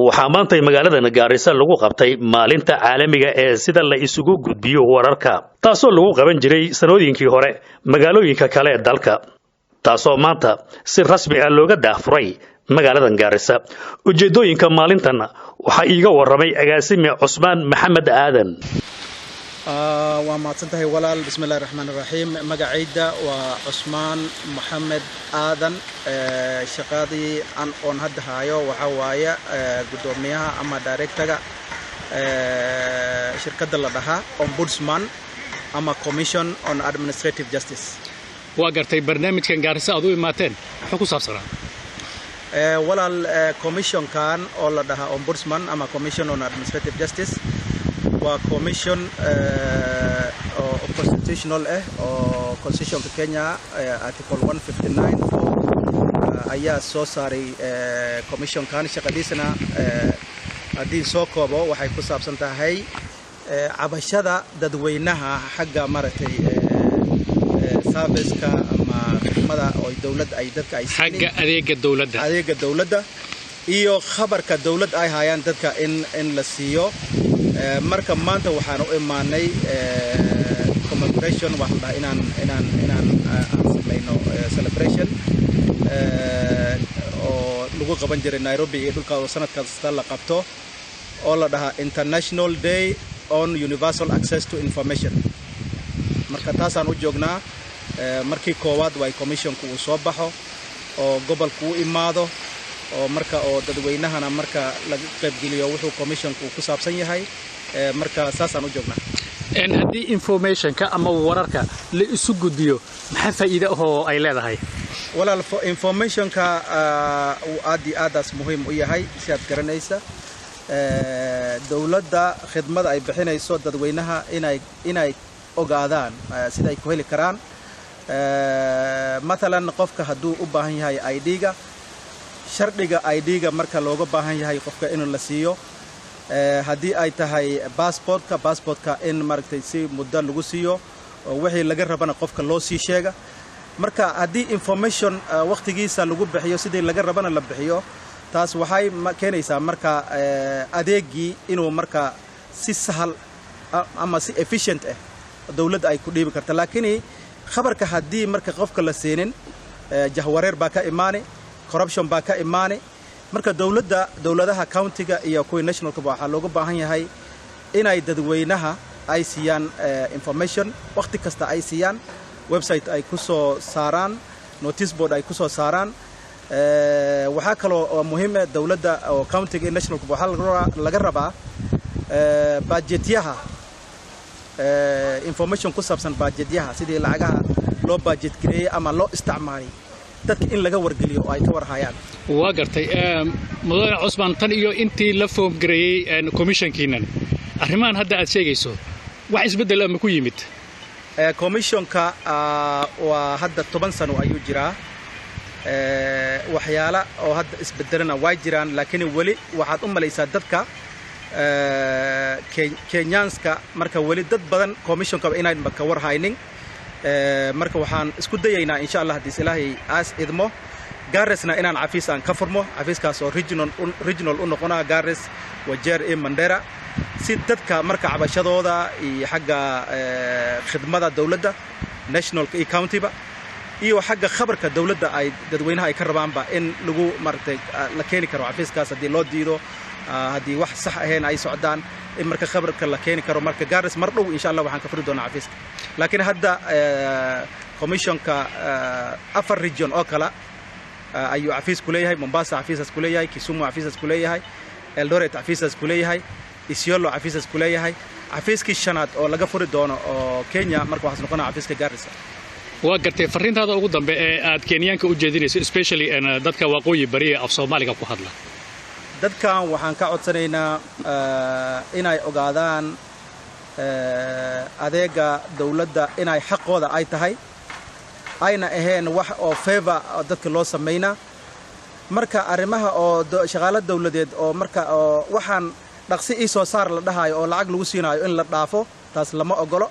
Waxaa maantay magaalada Gaarisa lagu qabtay maalinta caalamiga ee sida la isugu gudbiyo wararka, taasoo lagu qaban jiray sanooyinkii hore magaalooyinka kale ee dalka, taasoo maanta si rasmi ah looga daahfuray magaalada Gaarisa. Ujeeddooyinka maalintan waxaa iiga warramay agaasime Cusmaan Maxamed Aadan. Waa mahadsan tahay, walaal. Bismillahi raxmaan raxiim. Magacayda waa Cusmaan Maxamed Aadan. Shaqadii aan oon hadda haayo waxaa waaye guddoomiyaha ama directorga shirkadda la dhahaa Ombudsman ama Commission on Administrative Justice. Waa gartay. Barnaamijkan Gaarisa aad u imaateen muxuu ku saabsanaa? Walaal, commissionkan oo la dhahaa Ombudsman ama Commission on Administrative Justice waa commission oo constitutional ah, oo constitutionka Kenya article 159 ayaa soo saaray commissionkan. Shaqadiisana haddii soo koobo, waxay ku saabsan tahay cabashada dadweynaha xagga maaragtay serviceka ama khidmada oo dowladda ay dadka ay xagga adeega dowladda. Adeega dowladda iyo khabarka dowladda ay hayaan dadka in la siiyo. Marka maanta waxaan u imaanay commemoration, waxaan dhahay inaan aan samayno celebration oo lagu qaban jiray Nairobi iyo dhulka, oo sanad kasta la qabto, oo la dhahaa International Day on Universal Access to Information. Marka taasaan u joognaa. Markii koowaad waay commissionku uu soo baxo oo gobolku u imaado, oo marka oo dadweynahana marka laga qaybgeliyo wuxuu commissionku uu ku saabsan yahay. Marka saasaan u joognaa. Haddii informationka ama wararka la isu gudbiyo, maxaa faa'iide ahoo ay leedahay? Walaal, informationka uu aad iyo aadaas muhiim u yahay. Si aad garanaysa, dowladda khidmada ay bixinayso dadweynaha inay ogaadaan sida ay ku heli karaan. Matalan, qofka hadduu u baahan yahay ID-ga, shardiga ID-ga marka looga baahan yahay qofka inuu la siiyo, haddii ay tahay passportka, passportka in maaragtay si muddo lagu siiyo oo wixii laga rabana qofka loo sii sheega. Marka haddii information wakhtigiisa lagu bixiyo, sidii laga rabana la bixiyo, taas waxay keenaysaa marka adeegii inuu marka si sahal ama si efficient ah dowladda ay ku dhiibi karta. Laakiin khabarka haddii marka qofka la siinin, jahwareer baa ka imaani, corruption baa ka imaani. Marka dowladda, dowladaha countyga iyo kuwii nationalkaba waxaa looga baahan yahay inay dadweynaha ay siiyaan information wakhti kasta, ay siiyaan website ay ku soo saaraan, notice board ay ku soo saaraan. Waxaa kaloo oo muhiim ah, dowladda oo countyga iyo nationalkaba waxaa laga rabaa budgetyaha, information ku saabsan budgetyaha, sidii lacagaha loo budget gareeyey ama loo isticmaalay, dadka in laga wargeliyo oo ay ka warhayaan. Waa gartay, mudane Cusmaan. Tan iyo intii la form gareeyey commissionkiinan, arrimahan hadda aad sheegayso wax isbeddel ama ku yimid? Commissionka waa hadda 10 sano ayuu jiraa. Waxyaala oo hadda isbedelana waa jiraan, laakiin weli waxaad u malaysaa dadka Kenyanska marka weli dad badan commissionkaba inaynba ka war haynin. Marka waxaan isku dayaynaa, insha Allah, haddiis Ilaahay aas idmo, Garisna inaan xafiis aan ka furmo, xafiiskaas oo regional u noqonaa Garis, Wajeer iyo Mandera, si dadka marka cabashadooda iyo xagga khidmada dowladda nationalka iyo countyba iyo xagga khabarka dowladda ay dadweynaha ay ka rabaanba in lagu maaragtay la keeni karo xafiiskaas. Haddii loo diido, haddii wax sax ahayn ay socdaan, in marka khabarka la keeni karo. Marka Garis mar dhow, insha Allah, waxaan ka furi doonaa xafiiska. Laakiin hadda commissionka afar region oo kale ayuu xafiis ku leeyahay. Mombasa xafiisaas ku leeyahay, Kisumu xafiisaas ku leeyahay, Eldoret xafiisaas ku leeyahay, Isiolo xafiisaas ku leeyahay. Xafiiskii shanaad oo laga furi doono oo Kenya marka waxaas noqonaya xafiiska Garissa. Waa gartay. Farriintaada ugu dambe ee aad Kenyaanka u jeedinayso, especially dadka Waqooyi Bari ee af Soomaaliga ku hadla? Dadkan waxaan ka codsanaynaa inay ogaadaan adeega dowladda inay xaqooda ay tahay, ayna ahayn wax oo favor dadka loo samaynaa. Marka arrimaha oo shaqaalo dowladeed oo marka oo waxaan dhaqsi ii soo saar la dhahayo oo lacag lagu siinayo in la dhaafo, taas lama ogolo.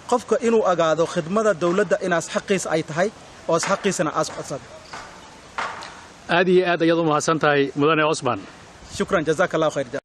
Qofka inuu ogaado khidmada dowladda inaas xaqiisa ay tahay oo xaqiisana aas codsado. Aad iyo aad ayaad u mahadsan tahay, mudane Cosman. Shukran, jazaaka Allahu khayr.